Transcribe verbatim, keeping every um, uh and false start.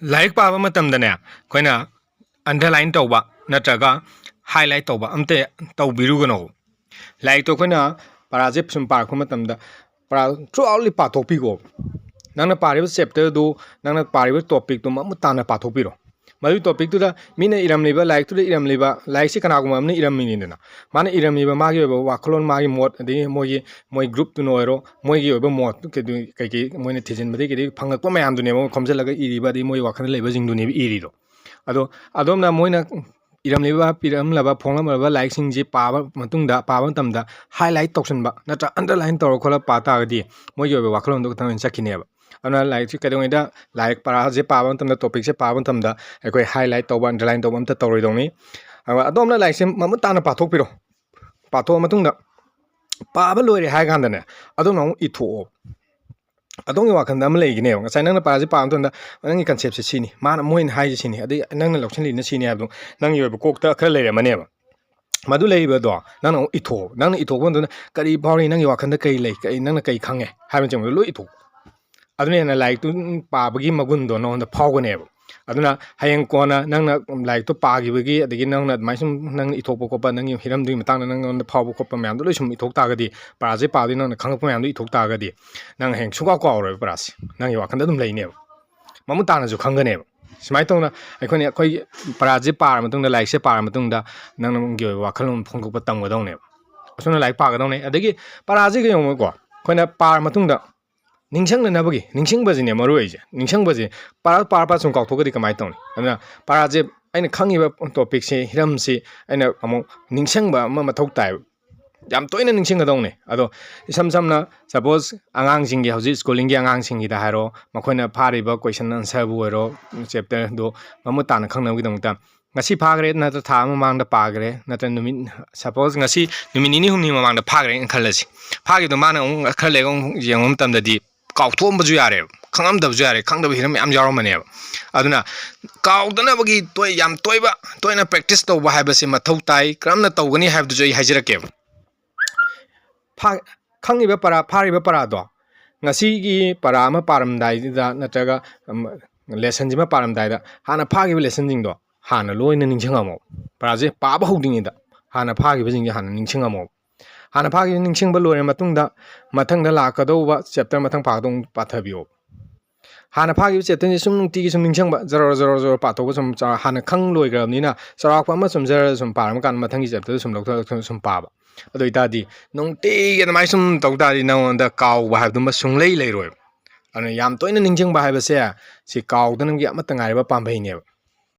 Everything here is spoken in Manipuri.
ꯂꯥꯏꯔꯤꯛ ꯄꯥꯕ ꯃꯇꯝꯗꯅꯦ, ꯑꯩꯈꯣꯏꯅ underline ꯇꯧꯕ ꯅꯠꯇ꯭ꯔꯒ highlight ꯇꯧꯕ ꯑꯝꯇ ꯇꯧꯕꯤꯔꯨꯒꯅꯣ꯫ ꯂꯥꯏꯔꯤꯛꯇꯣ ꯑꯩꯈꯣꯏꯅ ꯄꯔꯥꯁꯦ ꯁꯨꯝ ꯄꯥꯔꯛꯄ ꯃꯇꯝꯗ ꯄꯔꯥ throughoutly ꯄꯥꯊꯣꯛꯄꯤꯈꯣ꯫ ꯅꯪꯅ ꯄꯥꯔꯤꯕ chapterꯗꯨ, ꯅꯪꯅ ꯄꯥꯔꯤꯕ topicꯇꯨ ꯃꯃꯨꯠ ꯇꯥꯅ ꯄꯥꯊꯣꯛꯄꯤꯔꯣ꯫ ꯃꯗꯨꯒꯤ topicꯇꯨꯗ ꯃꯤꯅ ꯏꯔꯝꯂꯤꯕ, ꯂꯥꯏꯔꯤꯛꯇꯨꯗ ꯏꯔꯝꯂꯤꯕ, ꯂꯥꯏꯔꯤꯛꯁꯤ ꯀꯅꯥꯒꯨꯝꯕ ꯑꯃꯅ ꯏꯔꯝꯃꯤꯅꯤꯗꯅ, ꯃꯥꯅ ꯏꯔꯝꯃꯤꯕ ꯃꯥꯒꯤ ꯑꯣꯏꯕ ꯋꯥꯈꯜꯂꯣꯟ, ꯃꯥꯒꯤ ꯃꯣꯠ, ꯑꯗꯒꯤ ꯃꯣꯏꯒꯤ, ꯃꯣꯏ groupꯇꯨꯅ ꯑꯣꯏꯔꯣ, ꯃꯣꯏꯒꯤ ꯑꯣꯏꯕ ꯃꯣꯠ ꯀꯩꯗꯧ-, ꯀꯩꯀꯩ ꯃꯣꯏꯅ ꯊꯤꯖꯤꯟꯕꯗꯒꯤ ꯀꯩꯗꯒꯤ ꯈꯣꯝꯖꯤꯜꯂꯒ ꯏꯔꯤꯕ, ꯑꯗꯩ ꯃꯣꯏ ꯋꯥꯈꯜꯗ ꯂꯩꯕꯁꯤꯡꯗꯨꯅꯦꯕ ꯏꯔꯤꯗꯣ꯫ ꯑꯗꯣ ꯑꯗꯣꯝꯅ ꯃꯣꯏꯅ ꯏꯔꯝꯂꯤꯕ, ꯄꯤꯔꯝꯂꯕ, ꯐꯣꯡꯂꯝꯂꯕ ꯂꯥꯏꯔꯤꯛꯁꯤꯡꯁꯤ ꯄꯥꯕ ꯃꯇꯨꯡꯗ, ꯄꯥꯕ ꯃꯇꯝꯗ highlight ꯇꯧꯁꯤꯟꯕ ꯅꯠꯇ꯭ꯔ underline ꯇꯧꯔ ꯈꯣꯠꯂ ꯄꯥ ꯇꯥꯔꯒꯗꯤ ꯃꯣꯏꯒꯤ ꯑꯣꯏꯕ ꯋꯥꯈꯜꯂꯣꯟꯗꯣ ꯈꯛꯇꯪ ꯑꯣꯏꯅ ꯆꯠꯈꯤꯅꯦꯕ꯫ ꯑꯗꯨꯅ ꯂꯥꯏꯔꯤꯛꯁꯤ ꯀꯩꯗꯧꯉꯩꯗ ꯂꯥꯏꯔꯤꯛ ꯄꯔꯥꯁꯦ ꯄꯥꯕ ꯃꯇꯝꯗ, topicꯁꯦ ꯄꯥꯕ ꯃꯇꯝꯗ ꯑꯩꯈꯣꯏ highlight ꯇꯧꯕ, underline ꯇꯧꯕ ꯑꯝꯇ ꯇꯧꯔꯣꯏꯗꯧꯅꯤ꯫ ꯑꯗꯨꯒ ꯑꯗꯣꯝꯅ ꯂꯥꯏꯔꯤꯛꯁꯦ ꯃꯃꯨꯠ ꯇꯥꯅ ꯄꯥꯊꯣꯛꯄꯤꯔꯣ꯫ ꯄꯥꯊꯣꯛꯑ ꯃꯇꯨꯡꯗ ꯄꯥꯕ ꯂꯣꯏꯔꯦ ꯍꯥꯏ ꯀꯥꯟꯗꯅꯦ, ꯑꯗꯣꯝꯅ ꯑꯃꯨꯛ ꯏꯊꯣꯛꯑꯣ꯫ ꯑꯗꯣꯝꯒꯤ ꯋꯥꯈꯜꯗ ꯑꯃ ꯂꯩꯒꯅꯦꯕ꯫ ꯉꯁꯥꯏ ꯅꯪꯅ ꯄꯔꯥꯁꯦ ꯄꯥꯕ ꯃꯇꯝꯗ ꯅꯪꯒꯤ conceptꯁꯦ ꯁꯤꯅꯤ, ꯃꯥꯅ, ꯃꯣꯏꯅ ꯍꯥꯏꯁꯦ ꯁꯤꯅꯤ, ꯑꯗꯩ ꯅꯪꯅ ꯂꯧꯁꯤꯜꯂꯤꯅ ꯁꯤꯅꯤ ꯍꯥꯏꯕꯗꯣ ꯅꯪꯒꯤ ꯑꯣꯏꯕ ꯀꯣꯛꯇ ꯈꯔ ꯂꯩꯔꯝꯃꯅꯦꯕ꯫ ꯃꯗꯨ ꯂꯩꯔꯤꯕꯗꯣ ꯅꯪꯅ ꯑꯃꯨꯛ ꯏꯊꯣꯛꯑꯣ꯫ ꯅꯪꯅ ꯏꯊꯣꯛꯄ ꯃꯇꯝꯗ ꯀꯔꯤ ꯐꯥꯎꯔꯤ, ꯅꯪꯒꯤ ꯋꯥꯈꯜꯗ ꯀꯔꯤ ꯂꯩ, ꯀꯔꯤ, ꯅꯪꯅ ꯀꯔꯤ ꯈꯪꯉꯦ ꯍꯥꯏꯕꯅꯆꯤꯡꯕꯗꯣ ꯂꯣꯏ ꯏꯊꯣꯛꯑꯣ꯫ ꯑꯗꯨꯅ ꯍꯦꯟꯅ ꯂꯥꯏꯔꯤꯛꯇꯨ ꯄꯥꯕꯒꯤ ꯃꯒꯨꯟꯗꯣ ꯅꯉꯣꯟꯗ ꯐꯥꯎꯒꯅꯦꯕ꯫ ꯑꯗꯨꯅ ꯍꯌꯦꯡ ꯀꯣꯟꯅ ꯅꯪꯅ ꯂꯥꯏꯔꯤꯛꯇꯣ ꯄꯥꯈꯤꯕꯒꯤ, ꯑꯗꯒꯤ ꯅꯪꯅ ꯑꯗꯨꯃꯥꯏꯅ ꯁꯨꯝ ꯅꯪꯅ ꯏꯊꯣꯛꯄ ꯈꯣꯠꯄ, ꯅꯪꯒꯤ ꯍꯤꯔꯝꯗꯨꯒꯤ ꯃꯇꯥꯡꯗ ꯅꯪꯉꯣꯟꯗ ꯐꯥꯎꯕ ꯈꯣꯠꯄ ꯃꯌꯥꯝꯗꯣ ꯂꯣꯏ ꯁꯨꯝ ꯏꯊꯣꯛ ꯇꯥꯔꯒꯗꯤ, ꯄꯔꯥꯁꯦ ꯄꯥꯕꯗꯒꯤ ꯅꯪꯅ ꯈꯪꯉꯛꯄ ꯃꯌꯥꯝꯗꯣ ꯏꯊꯣꯛ ꯇꯥꯔꯒꯗꯤ, ꯅꯪ ꯍꯌꯦꯡ ꯁꯨꯡꯀꯥꯎ ꯀꯥꯎꯔꯣꯏꯕ ꯄꯔꯥꯁꯦ꯫ ꯅꯪꯒꯤ ꯋꯥꯈꯜꯗ ꯑꯗꯨꯝ ꯂꯩꯅꯦꯕ, ꯃꯃꯨꯠ ꯇꯥꯅꯁꯨ ꯈꯪꯒꯅꯦꯕ꯫ ꯁꯨꯃꯥꯏꯅ ꯇꯧꯅ ꯑꯩꯈꯣꯏꯅ, ꯑꯩꯈꯣꯏꯒꯤ ꯄꯔꯥꯁꯦ ꯄꯥꯔ ꯃꯇꯨꯡꯗ, ꯂꯥꯏꯔꯤꯛꯁꯦ ꯄꯥꯔ ꯃꯇꯨꯡꯗ, ꯅꯪꯒꯤ ꯑꯣꯏꯕ ꯋꯥꯈꯜꯂꯣꯟ ꯐꯣꯡꯗꯣꯛꯄ ꯇꯝꯒꯗꯧꯅꯦꯕ꯫ ꯑꯁꯨꯝꯅ ꯂꯥꯏꯔꯤꯛ ꯄꯥꯒꯗꯧꯅꯦ꯫ ꯑꯗꯒꯤ ꯄꯔꯥꯁꯤꯒ ꯌꯦꯡꯉꯨꯀꯣ, ꯑꯩꯈꯣꯏꯅ ꯄꯥꯔ ꯃꯇꯨꯡꯗ ꯅꯤꯡꯁꯤꯡꯅꯅꯕꯒꯤ, ꯅꯤꯡꯁꯤꯡꯕꯁꯤꯅꯦ ꯃꯔꯨ ꯑꯣꯏꯔꯤꯁꯦ꯫ ꯅꯤꯡꯁꯤꯡꯕꯁꯦ, ꯄꯥꯔ, ꯄꯥꯔ, ꯄꯥꯔ ꯁꯨꯝ ꯀꯥꯎꯊꯣꯛꯑꯒꯗꯤ ꯀꯃꯥꯏꯅ ꯇꯧꯅꯤ? ꯑꯗꯨꯅ ꯄꯔꯥꯁꯦ, ꯑꯩꯅ ꯈꯪꯉꯤꯕ topicꯁꯦ, ꯍꯤꯔꯝꯁꯤ ꯑꯩꯅ ꯑꯃꯨꯛ ꯅꯤꯡꯁꯤꯡꯕ ꯑꯃ ꯃꯊꯧ ꯇꯥꯏꯕ꯫ ꯌꯥꯝ ꯇꯣꯏꯅ ꯅꯤꯡꯁꯤꯡꯒꯗꯧꯅꯦ꯫ ꯑꯗꯣ ꯏꯁꯝ ꯁꯝꯅ, suppose, ꯑꯉꯥꯡꯁꯤꯡꯒꯤ, ꯍꯧꯖꯤꯛ schoolingꯒꯤ ꯑꯉꯥꯡꯁꯤꯡꯒꯤꯗ ꯍꯥꯏꯔꯣ, ꯃꯈꯣꯏꯅ ꯐꯥꯔꯤꯕ question answerꯕꯨ ꯑꯣꯏꯔꯣ, chapterꯗꯣ ꯃꯃꯨꯠ ꯇꯥꯅ ꯈꯪꯅꯕꯒꯤꯗꯃꯛꯇ, ꯉꯁꯤ ꯐꯥꯈ꯭ꯔꯦ ꯅꯠꯇ꯭ꯔ ꯊꯥ ꯑꯃ ꯃꯃꯥꯡꯗ ꯄꯥꯈ꯭ꯔꯦ, ꯅꯠꯇ꯭ꯔ ꯅꯨꯃꯤꯠ, suppose, ꯉꯁꯤ ꯅꯨꯃꯤꯠ ꯅꯤꯅꯤ ꯍꯨꯝꯅꯤ ꯃꯃꯥꯡꯗ ꯐꯥꯈ꯭ꯔꯦꯅ ꯈꯜꯂꯁꯤ꯫ ꯐꯥꯈꯤꯕꯗꯣ ꯃꯥꯅ ꯑꯃꯨꯛ ꯈꯔ ꯂꯩꯔꯒ ꯑꯃꯨꯛ ꯌꯦꯡꯕ ꯃꯇꯝꯗꯗꯤ ꯀꯥꯎꯊꯣꯛꯑꯝꯕꯁꯨ ꯌꯥꯔꯦꯕ, ꯈꯪꯉꯝꯗꯕꯁꯨ ꯌꯥꯔꯦ, ꯈꯪꯗꯕ ꯍꯤꯔꯝ ꯃꯌꯥꯝ ꯌꯥꯎꯔꯝꯃꯅꯦꯕ꯫ ꯑꯗꯨꯅ ꯀꯥꯎꯗꯅꯕꯒꯤ ꯇꯣꯏ-, ꯌꯥꯝ ꯇꯣꯏꯕ, ꯇꯣꯏꯅ practice ꯇꯧꯕ ꯍꯥꯏꯕꯁꯤ ꯃꯊꯧ ꯇꯥꯏ꯫ ꯀꯔꯝꯅ ꯇꯧꯒꯅꯤ ꯍꯥꯏꯕꯗꯨꯁꯨ ꯑꯩ ꯍꯥꯏꯖꯔꯛꯀꯦꯕ꯫ ꯐꯥ-, ꯈꯪꯉꯤꯕ ꯄꯔꯥ, ꯐꯥꯔꯤꯕ ꯄꯔꯥꯗꯣ ꯉꯁꯤꯒꯤ ꯄꯔꯥ ꯑꯃ ꯄꯥꯔꯝꯗꯥꯏꯗꯨꯗ ꯅꯠꯇ꯭ꯔꯒ, ꯑꯝ, ꯂꯦꯁꯟꯁꯤꯃ ꯄꯥꯔꯝꯗꯥꯏꯗ ꯍꯥꯟꯅ ꯐꯥꯈꯤꯕ ꯂꯦꯁꯟꯁꯤꯡꯗꯣ ꯍꯥꯟꯅ ꯂꯣꯏꯅ ꯅꯤꯡꯁꯤꯡꯉꯝꯃꯣ꯫ ꯄꯔꯥꯁꯦ ꯄꯥꯕ ꯍꯧꯗ꯭ꯔꯤꯉꯩꯗ ꯍꯥꯟꯅ ꯐꯥꯈꯤꯕꯁꯤꯡꯁꯦ ꯍꯥꯟꯅ ꯅꯤꯡꯁꯤꯡꯉꯝꯃꯣ꯫ ꯍꯥꯟꯅ ꯐꯥꯈꯤꯕ ꯅꯤꯡꯁꯤꯡꯕ ꯂꯣꯏꯔ ꯃꯇꯨꯡꯗ ꯃꯊꯪꯗ ꯂꯥꯛꯀꯗꯧꯕ ꯆꯦꯞꯇꯔ ꯃꯊꯪ ꯄꯥꯒꯗꯧ ꯑꯃꯨꯛ ꯄꯥꯊꯕꯤꯌꯣ꯫ ꯍꯥꯟꯅ ꯐꯥꯈꯤꯕ ꯆꯦꯞꯇꯔꯁꯦ ꯁꯨꯝ ꯅꯨꯡꯇꯤꯒꯤ ꯁꯨꯝ ꯅꯤꯡꯁꯤꯡꯕ, ꯖꯔ ꯖꯔ ꯖꯔ ꯄꯥꯊꯣꯛꯄ ꯁꯨꯝ ꯆꯥ-, ꯍꯥꯟꯅ ꯈꯪ ꯂꯣꯏꯈ꯭ꯔꯕꯅꯤꯅ ꯆꯥꯎꯔꯥꯛꯄ ꯑꯃ ꯁꯨꯝ ꯖꯔ ꯁꯨꯝ ꯄꯥꯔꯝꯃꯀꯥꯟꯗ ꯃꯊꯪꯒꯤ ꯆꯦꯞꯇꯔꯗ ꯁꯨꯝ ꯂꯧꯊꯣꯛ ꯂꯧꯊꯣꯛ ꯁꯨꯝ ꯄꯥꯕ꯫ ꯑꯗꯨ ꯑꯣꯏꯇꯥꯔꯗꯤ ꯅꯨꯡꯇꯤꯒꯤ ꯑꯗꯨꯃꯥꯏꯅ ꯁꯨꯝ ꯇꯧ ꯇꯥꯔꯗꯤ ꯅꯉꯣꯟꯗ ꯀꯥꯎꯕ ꯍꯥꯏꯕꯗꯨꯃ ꯁꯨꯡꯂꯩ ꯂꯩꯔꯣꯏꯕ꯫ ꯑꯗꯨꯅ ꯌꯥꯝ ꯇꯣꯏꯅ ꯅꯤꯡꯁꯤꯡꯕ ꯍꯥꯏꯕꯁꯦ ꯁꯤ ꯀꯥꯎꯗꯅꯕꯒꯤ ꯑꯃꯠꯇ ꯉꯥꯏꯔꯕ ꯄꯥꯝꯕꯩꯅꯦꯕ꯫